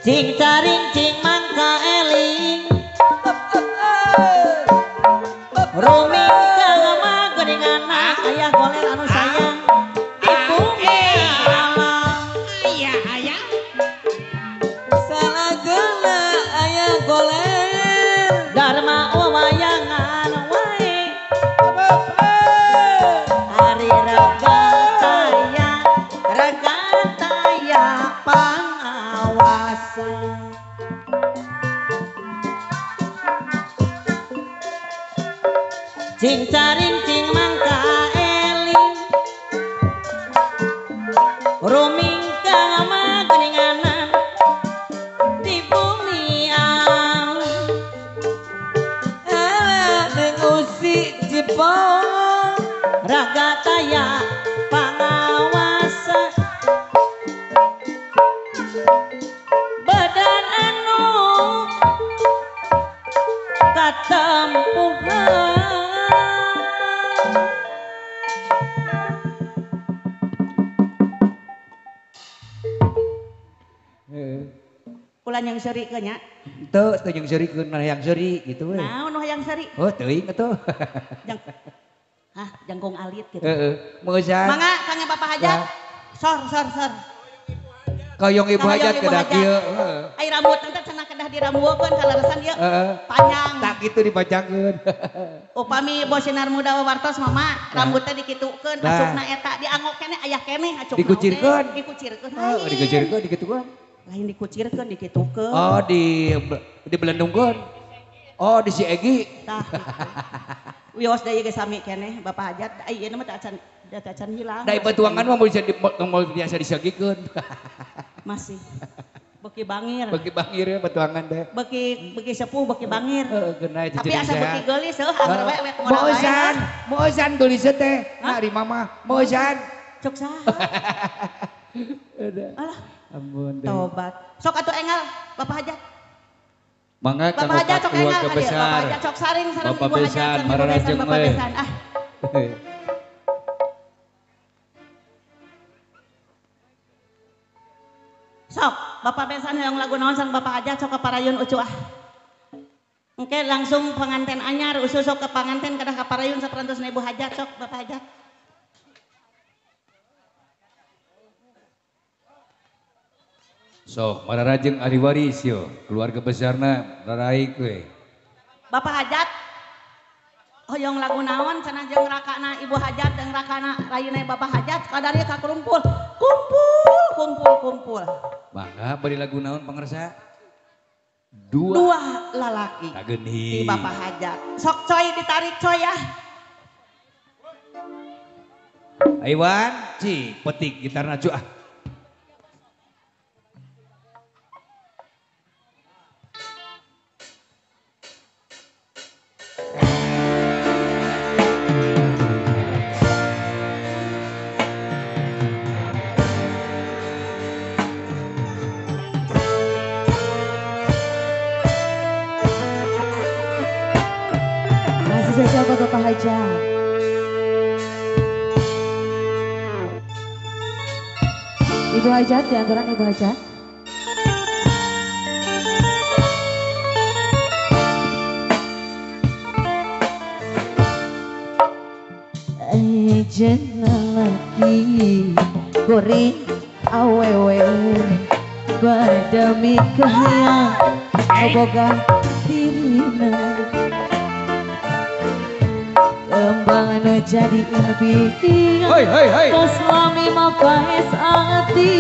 Cing caring cing mangka eling Ruming kang geuningan ayah goler anu sayang di bumi alam. Ayah ayah salagena ayah goler Dharma wayangan wae Ari raga taya raga taya pangawasa. Cing caring cing mangka eling Ruming kang mageninganan di bumi alam. Ala neng usi jipong Raga taya pangawasa badan anu katempuhan. Ulah yang seri ke nya? Teu, teu yang seri keun mana yang seri gitu we. Naon nu hayang seri? Oh, teuing atuh. Jang. Hah, jangkung alit gitu. Heeh, meusan. Mangga kangge Bapak Hajat. Sor sor sor. Koyong Ibu Hajat kedah kieu. Heeh. Ai rambut teh cenah kedah dirambukeun kaleresan ieu. Panjang. Tak kitu dipanjangkeun. Upami bos sinar muda wartos mama rambutnya dikitukeun asupna eta diangok keneh aya keneh acukna. Dikucirkeun. Dikucirkeun. Heeh, dikucirkeun dikitukeun. Lain dikucirkeun dikitukeun. Oh, di dibelendungkeun. Oh, di si Egi. Tah. Wios deui ge sami keneh Bapak Hajat. Ai ieu mah teu acan hilang. Da batuangan mah bisa biasa disegikeun. Masih. Beki bangir. Beki bangir ya batuangan teh. Beki beki sepuh beki bangir. Heeh, geuna tapi asa beki geulis heuh angger we wek modal wae. Moesan, moesan geulis teh. Ari mama, moesan. Cuk saha? Alah. Ampun deh. Tobat. Sok atuh enggal Bapak Hajat. Mangga Bapak Hajat sok enggal keluarga besar. Bapak Hajat sok saring sareng Bapak Ibu Hajat besan, sareng Ibu Besan, Bapak Besan. Ah. Sok, Bapak Besan yang lagu naon sareng Bapak Hajat sok kaparayun ucu ah. Engke langsung penganten anyar usul sok ke panganten kedah kaparayun saperantosna Ibu Hajat sok Bapak Hajat. Sok, mararajeng ahli waris yo, keluarga besarna raraik we. Bapak Hajat, hoyong lagu naon cenah jeung rakana Ibu Hajat jeung rakana rayina Bapak Hajat kadarieu ka kumpul. Kumpul, kumpul, kumpul. Mangga bari lagu naon pangersa? Dua lalaki. Tageuni. Di Bapak Hajat. Sok coy ditarik coy ya. Aiwan, ci petik gitarna cu ah. Spesial buat Bapak Hajat. Ibu Hajat, diantaran Ibu Hajat. Ejen lelaki kuring awewe badami kahayang boga dirina. Kembang jadi impian. Hei hei hei. Suami mapaes ati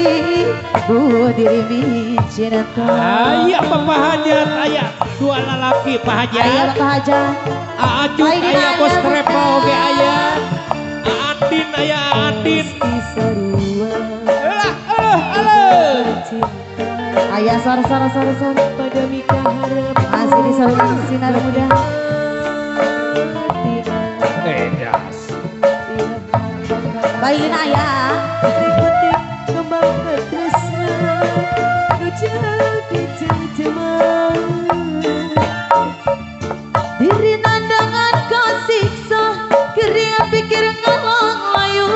bu diri micinta. Ayah Bapak Hajat, ayah dua lalaki Pak Hajat. Ayah Bapak Hajat. Acut ayah bos trepo oge ayah. Adin ayah Adin. Alah alah alah. Ayah sor sor sor sor. Masih di saluran sinar muda. Bayin ayah. Diri nandangan kau siksa, kering pikir ngalong layu,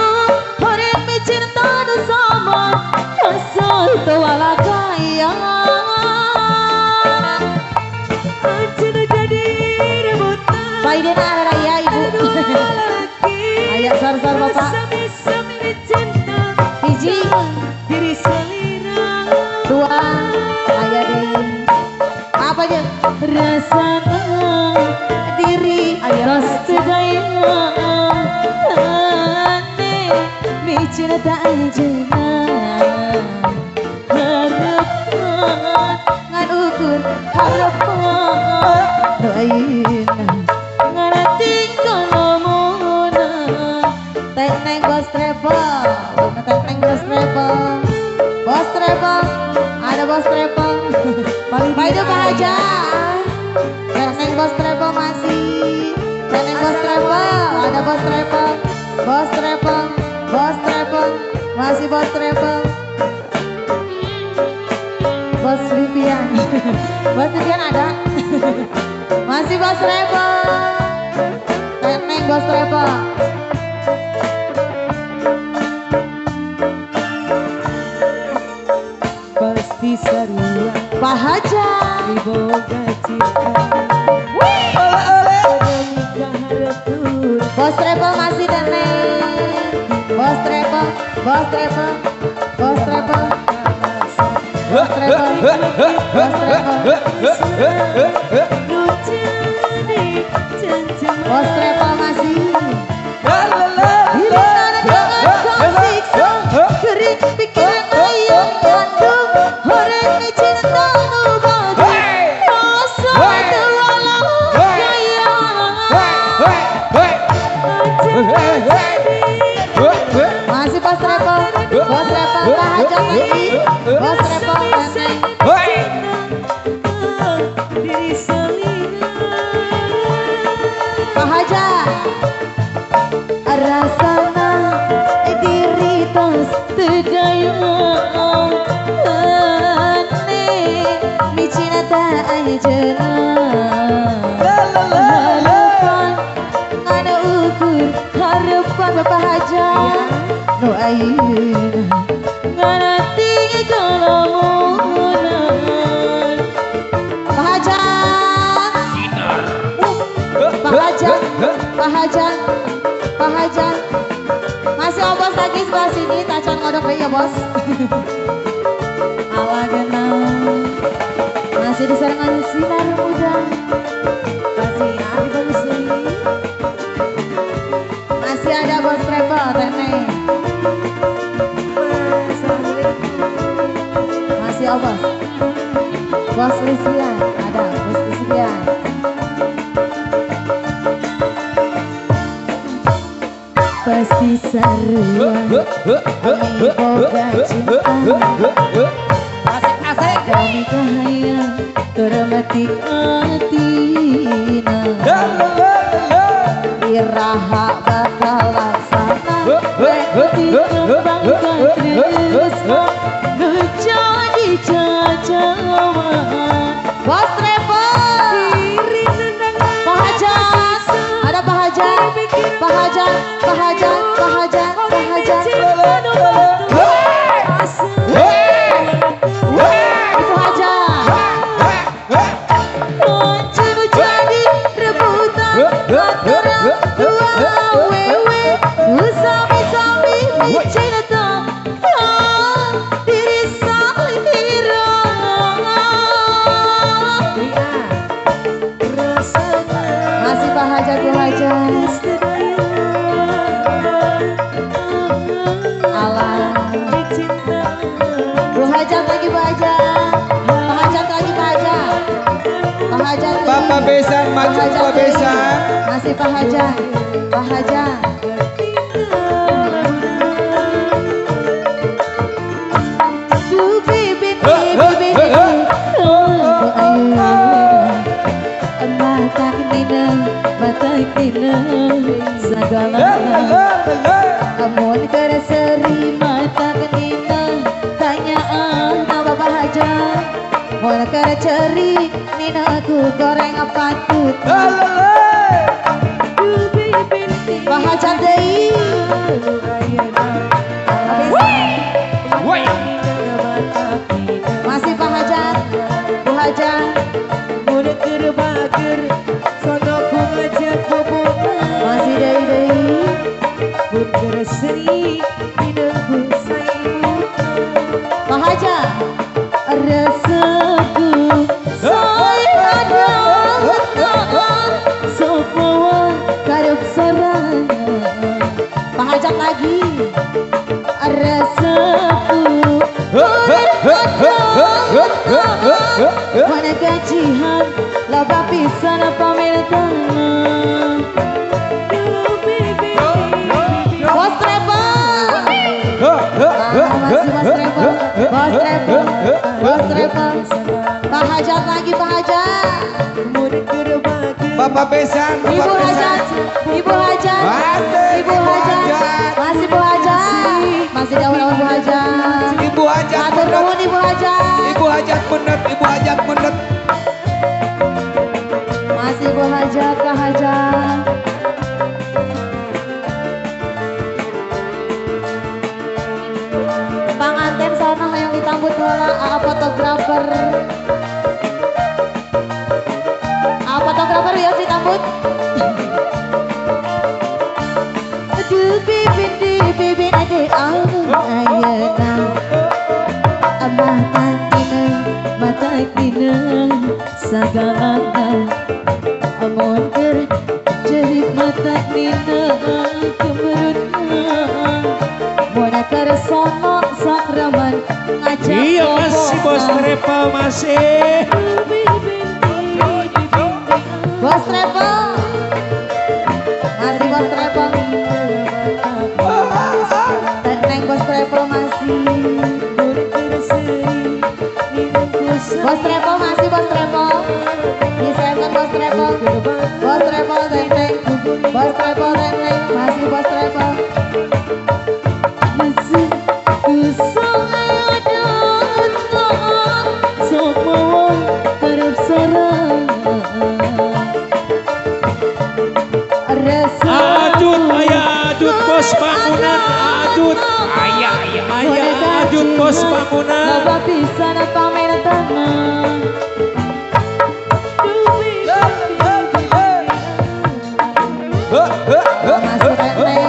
horeng micinta nu sama, rasa itu wala kaya. Ayo sor-sor Bapak. Hiji, dua, aya deui. Apa aja? Rasana diri tos teu daya cinta anjeunna harapan ngan ukur harapan nu ayeuna ngarti kalamunna. Teneng bos travel, teneng bos travel, bos travel, ada bos travel. Pak itu Pak Hajar. Teneng bos travel masih, teneng bos travel, ada bos travel, bos travel. Bos travel, masih bos travel. Bos Livian. Bos Livian ada? Masih bos travel. Teneng bos travel. Pasti sarua Pak Hajar. Diboga cinta. Bos travel masih teneng. Bos travel, bos travel, bos travel, bos travel, bos travel, bos travel masih. Kering pikiran ayam kandung, horeng cinta nu baju, rasa terlalu gaya. Masih bos travel, Pak Hajar lagi, bos travel, teneng. Pak Hajar, rasana diri tos teu daya ane micinta anjeunna. Harapan ngan ukur harapan Bapak Hajar. Nu ayeuna ngarti kalamunan. Pak Hajar, Pak Hajar, Pak Hajar, Pak Hajar. Masih obos lagi sebelah sini, tacan ngodok lagi ya bos. Ala genang. Masih di sarangan sinar muda. Masih ada bagus nih. Masih ada bos travel, teneng. Masih obos. Bos Lisya, ada bos Lisya. Pasti sarua boga cinta. Asik asik. Dami kahayang termati atina. Iraha bakal laksana. Reti kembang katresna nu jadi cacawan. Bos travel, Pak Hajar, ada Pak Hajar, Pak Hajar, Pak Hajar, Pak Hajar, Pak Hajar. Ibu Hajar. Nu jadi rebutan antara dua wewe. Sami-sami cinta diri salira. Masih Pak Hajar, Bu Hajar. Alah. Bu Hajar lagi, Bu Hajar. Pak Hajar lagi, Pak Hajar. Pak Hajar. Bapak Besan maju, Pak Besan. Masih Pak Hajar, Pak Hajar. Amun kereseri mata kenina tanya ah Bapak Hajar. Mun kereceri nina aku goreng apa tut. Pak Hajar deui. Masih Pak Hajar, Bu Hajar. Masih deui. Rasaku saya ada semua karep sorangan. Pak Hajat lagi. Rasaku mana gajihan loba pisan pamertana. Bos Travel. Masih Bos Travel. Bos Travel. Bos Travel. Pak Hajat lagi Pak Hajat. Bapak Besan, Ibu Hajat, Ibu Hajat, Ibu Hajat, masih Bu Hajat, masih jauh-jauh Bu Hajat. Ibu Hajat, matur nuwun Ibu Hajat. Ibu Hajat mendet, Ibu Hajat mendet. Masih Bu Hajat, Kak Hajat. Panganten sana hayang ditambut heula aa fotografer. Aa fotografer ya ditambut. Aduh bibin di bibin ade anu ayeuna. Abah tantina mata tina sagalana. Amun keur cerik mata tina kemerutna. Mona karsono sakraman ngajak. Iya masih Bos Travel masih. Bos Travel. Masih Bos Travel. Teneng Bos Travel masih. Bos Travel masih Bos Travel. Disayangkan Bos Travel. Bos Travel teneng. Bos Travel teneng. Masih Bos Travel. Ajut ayah ajut bos bangunan ajut ayah ayah ajut bos bangunan. Loba pisan pamertana. Masih teneng.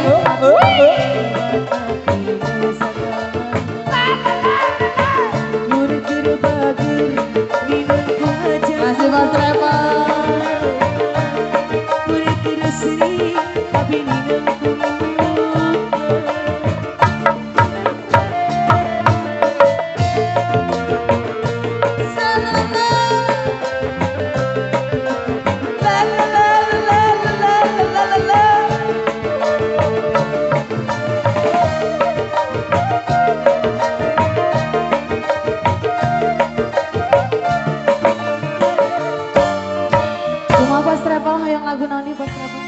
Masih Bos Travel. Cuma Bos Travel hayang lagu naon Bos Travel.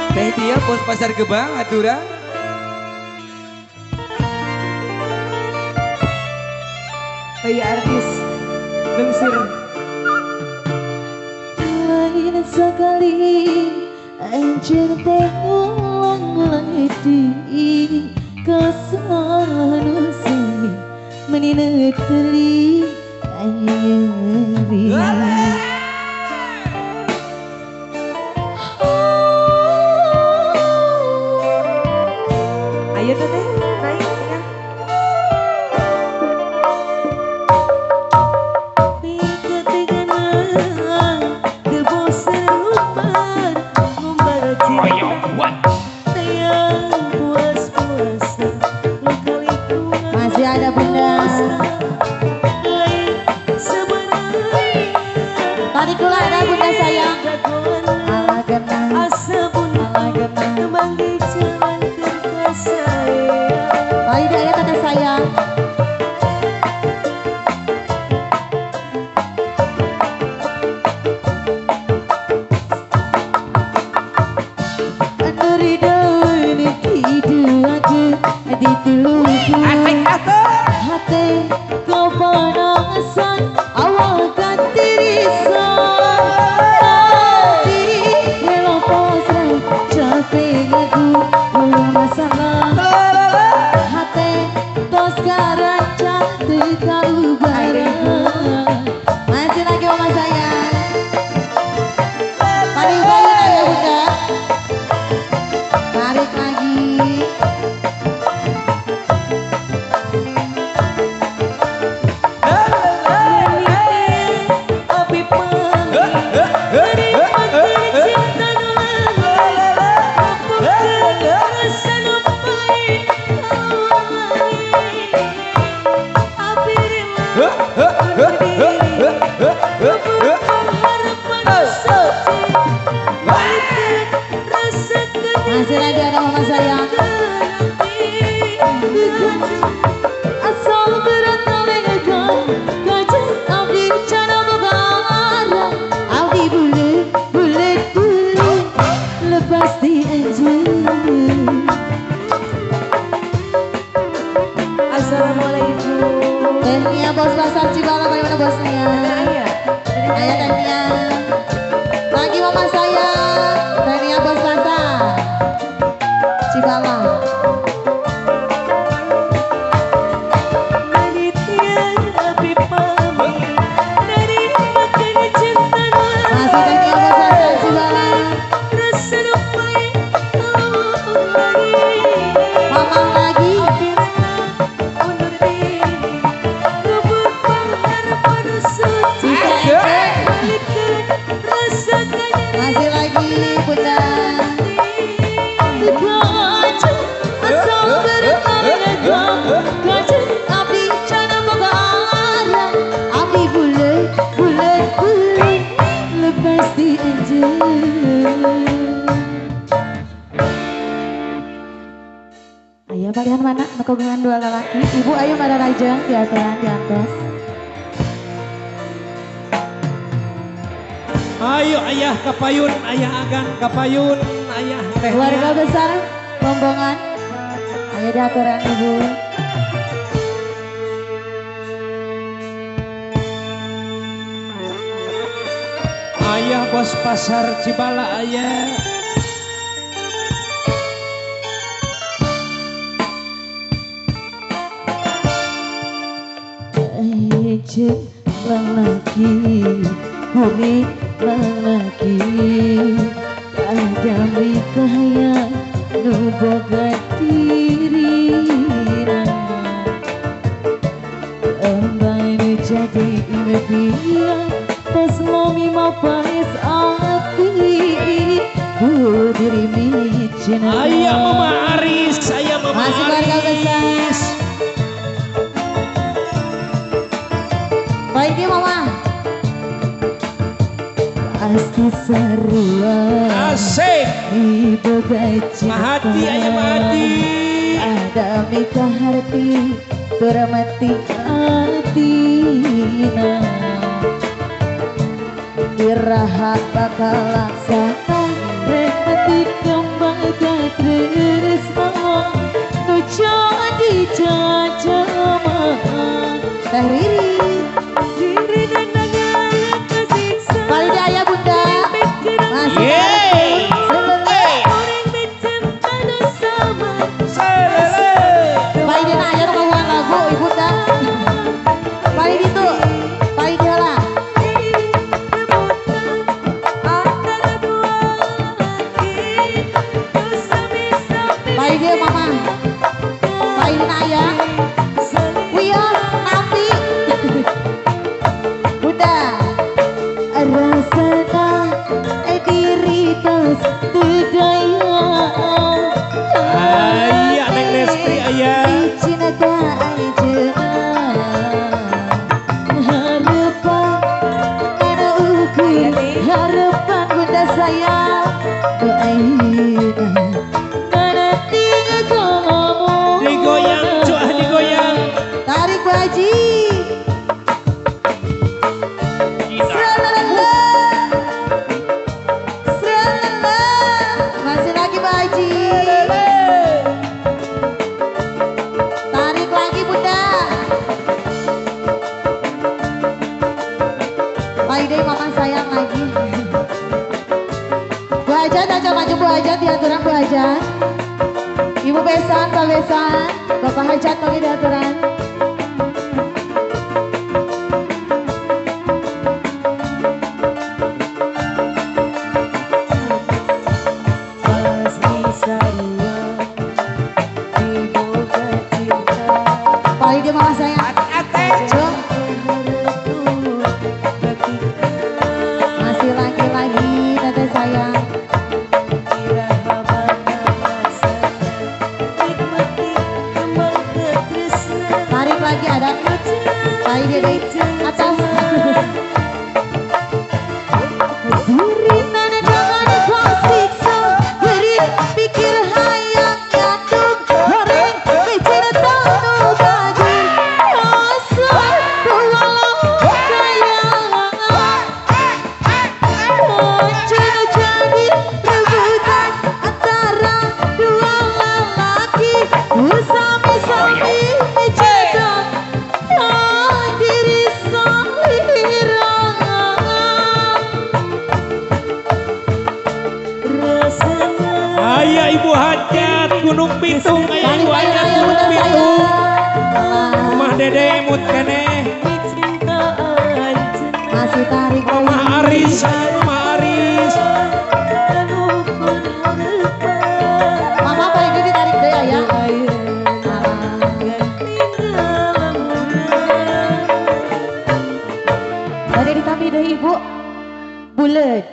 Teh dia bos Pasar Gebang aturan. Kayak artis Lengsir. Lain sekali anjir teh ulang-ulang deui kesalahan sami menina teli anyeri. Ayo teteh naik ya. Masih ada bunda. Tarik dulu ada bunda sayang. Ala genah, ala genah. Tadi ada kata sayang. Hati kepanasan awal katirisan. Hati rela pasrah capek ngaku ulah masalah. Hati tos karaca teu kaubaran. Masih lagi mama sayang. Tarik lagi ya bunda. Tarik lagi. Assalamualaikum. Teh Nia bos pasar Cibala, bagaimana bosnya? Ayah Teh Nia. Lagi mama saya, Teh Nia bos pasar Cibala. Masih Teh Nia bos pasar Cibala. Mama lagi. Masih lagi bunda. Abdi bulet bulet bulet lepas di Ayah palihan mana? Kagungan dua lelaki. Ibu ayo pada rajang di aturan di atas. Ayo ayah kapayun, ayah agan kapayun, ayah teh. Keluarga besar rombongan. Ayo di aturan ibu. Ayah bos pasar Cibala ayah. Ejek lelaki, bumi lelaki, ada kaya nu boga dirina, kembali jadi impian, pas mami mau paes ati, ku diri micin. Ayah Mama Aris, ayah Mama Masih keluarga besar. Baik nih mama. Pasti sarua. Asik. Ibu gaji. Mahati ayah mahati. Ada mika harti turmati atina. Iraha bakal laksana Remati kembang tresna nu jadi jajama. Teh Riri. Balik ayah bunda. Masih. Yeay. Balik dina ayah kawan lagu ibu dah. Balik itu. Balik heula. Balik dia mama. Balik dina ayah. Wios nampi. Bunda. Rasana diri tas tedaya. Ayah Neng Nestri ayah. Cinta anjeuna harapan kana ukur Harapan bunda sayang doaina kana tinggal Digoyang cuah digoyang. Tarik Bu Haji. Sralala. Sralala. Masih lagi Bu Haji. Tarik lagi bunda. Baik deh mama sayang lagi. Bu Hajat aja maju Bu Hajat diaturan Bu Hajat. Ibu Besan, Pak Besan, Bapak Hajat mangga diaturan. Paling dia mama sayang. Cung. Masih lagi-lagi teteh sayang. Tarik lagi ada. Paling dia di atas. Durinan jangan kau siksa, beri pikir hayang nyaduk, horeng mikir tanu bagi, rasa walau sayang. Muncul jadi rebutan antara dua lelaki, sami-sami cinta. Bitung aya Ibu Hajat Curug Bitung. Rumah Dede emut keneh. Masih tarik Rumah Aris, Rumah Aris. Mama paling gede ditarik deh ya. Tadi ditambah deh ibu. Bulet.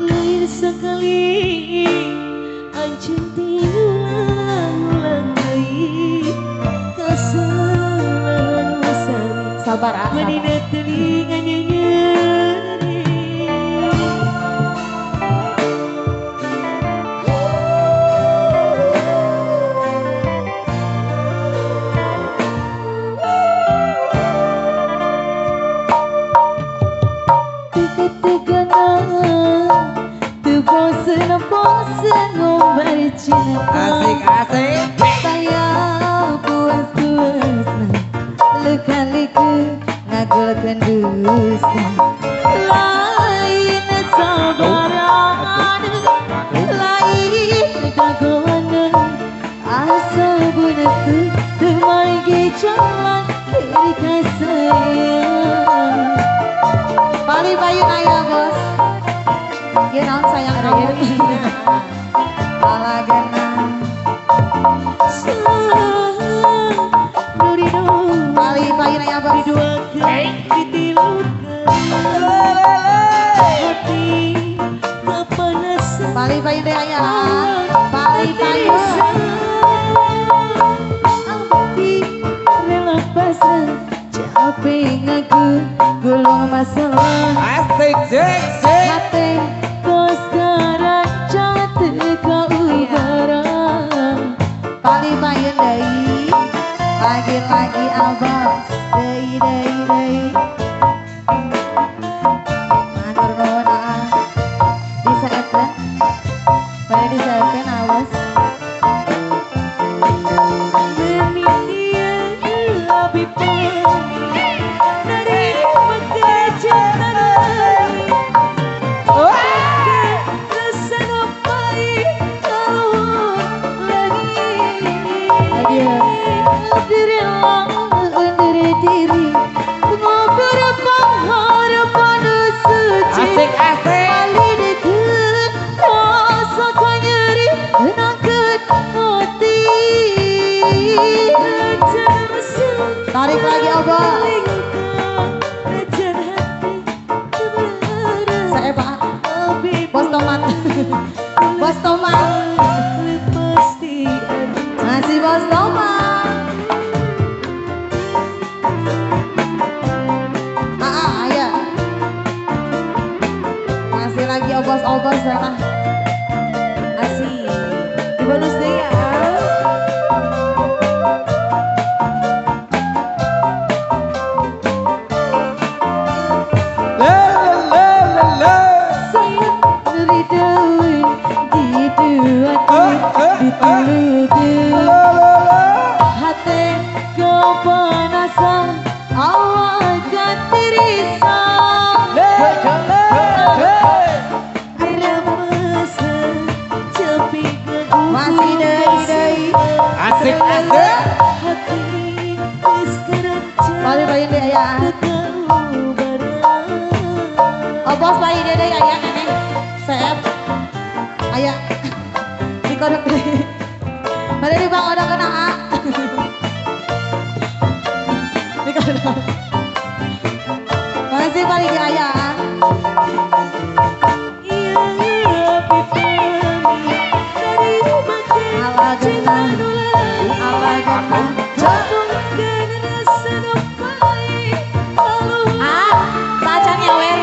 Lain sekali anjeun tiulang-ulang deui kasalahan wasari. Sabar ah. Manina telinga nyeri. Asik asik. Saya puas-puas leka-leka ngagulkeun dusta. Lain sabaran, lain dagonan, asa bunetu teu margi jalan kiri ka sayang. Bali payun aya bos. Ieu naon sayang kamu? Bali payun aya bos. Bali payun deh aya. Bali payun. Abdi rela pasrah capek ngaku gulung masalah. Asik sik sik. Hate kos karaca teu ubara. Bali payun deui. Lagi-lagi abang deui deui deui. Matur nuwun ah. Disaepkeun. Bade disaepkeun awas. Asik asik. Tarik lagi abang. Saya pak. Bos tomat. Bos tomat. Masih bos tomat. Ayah. Masih lagi obos-obos sana. Asik. Di bonus deh ya. Asik asik. Bali payun deh ayah. Obos payun deh ayah neneng. Seep. Ayah. Dikodok deh. Bali di bang odok kena a. Dikodok. Masih balik di ayah. Ala genah. Ala genah. Ah, sajan ya wer.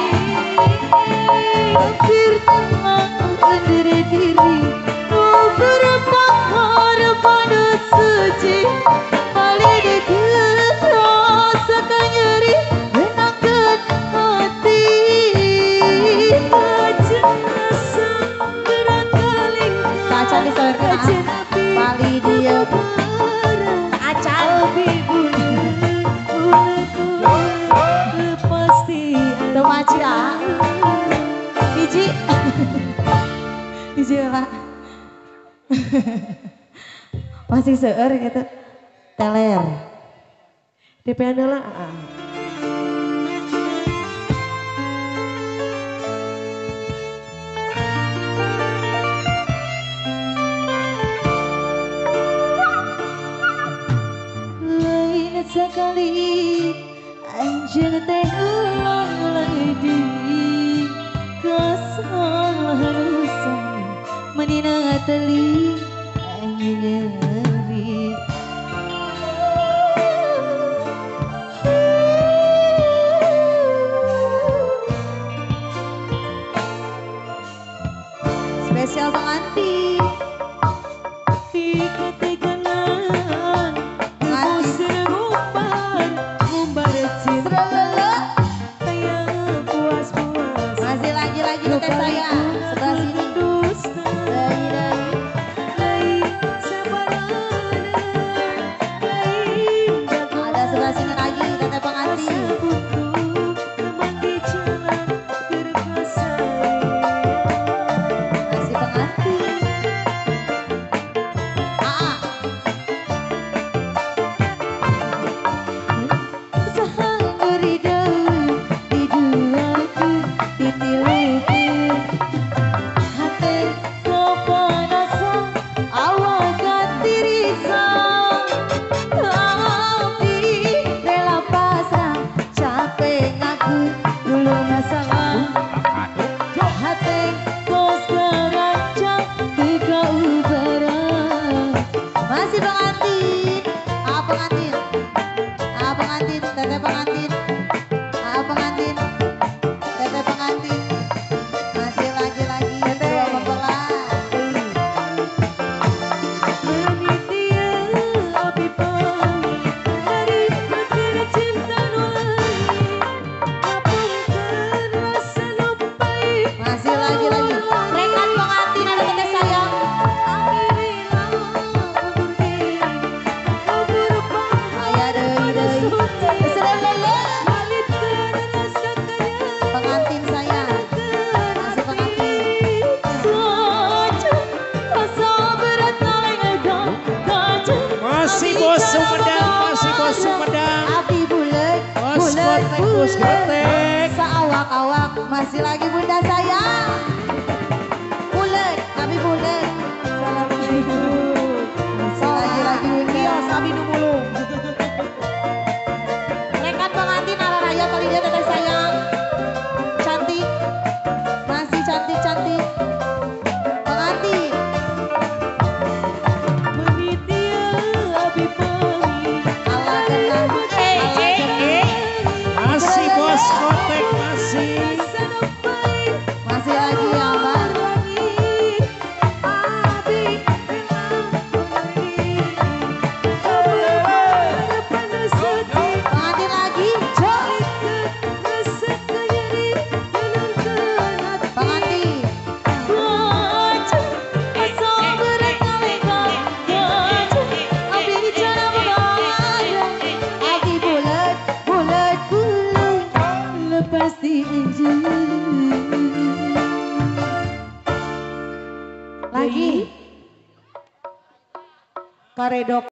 Hati. Masih seueur gitu. Teler. DP-an lah. Lain sekali anjeun teh ulang lagi kesalahan usah menina teli anjeun nyeri. Spesial pengantin. Tiga-tiganan ngumbar ngumbar cinta kayak puas-puas. Masih lagi-lagi teteh saya sebelah sini. Ada sebelah sini lagi teteh pengantin. Masih pengantin. Masih pengantin, pengantin, pengantin, teteh pengantin, pengantin, teteh pengantin, masih lagi-lagi dua mempelai. Masih lagi-lagi, rekan pengantin ada teteh sayang. Pengantin saya, masih pengantin. Masih bos Sumedang, masih bos Sumedang. Api bulet, bos bulet, gotek, bos gotek. Saawak-awak, masih lagi bunda saya. Bulet, api bulet. Masih lagi-lagi bunda. Kios abi nu mulung. Rekan pengantin arah raya kali dia teteh sayang. Cantik, masih cantik-cantik. Pengantin. Ala kena, ala kena. Masih bos gotek, masih. Masih lagi ya Mbak. Pengantin lagi, Jo. Pengantin. Abi bulat, bulat, bulat, lepas diinjil. Lagi. Karedok.